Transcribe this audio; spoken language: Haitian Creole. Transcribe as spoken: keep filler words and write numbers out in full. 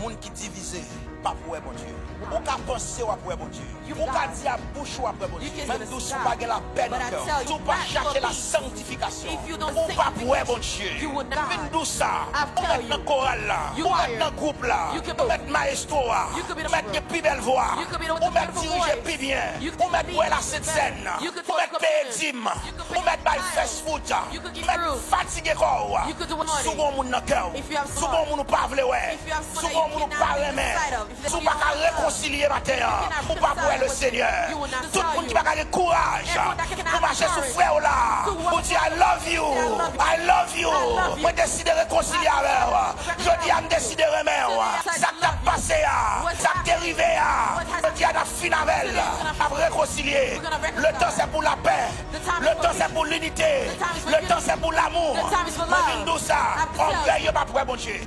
Moun ki divize p ap wè Bondye. Ou ka panse w ap wè Bondye. Ou ka di ak bouch ou w ap wè Bondye. Mwen di w, si w pa gen lapè nan kè w, si w pa chache la sanctification, ou p ap wè Bondye. Mwen di w sa, ou mèt nan koral la, ou mèt nan gwoup la, ou mèt mayestwo a, ou mèt gen pi bèl vwa, ou mèt dirije pi byen, ou mèt bwè lasent sèn, ou mèt peye dim, ou mèt bay fast food, ou mèt fatige kò w. Si w gen yon moun nan kè w, si w gen yon moun ou pa vle wè, si w gen yon moun ou pa renmen, si w pa ka rekonsilye maten an, ou p ap wè Lesenyè. Tout moun ki pa ka gen kouraj pou mache sou frè w la, pou di, I love you, I love you, mwen deside rekonsilye avè w. Jodi a, m deside renmen w. Sa k t ap pase a, sa k te rive a, jodi a, n ap fin avè l, n ap rekonsilye. Le temps c'est pour la paix. Le temps c'est pour l'unité. Le temps c'est pour l'amour. Mwen vin di w sa, ògèy yo p ap wè Bondye.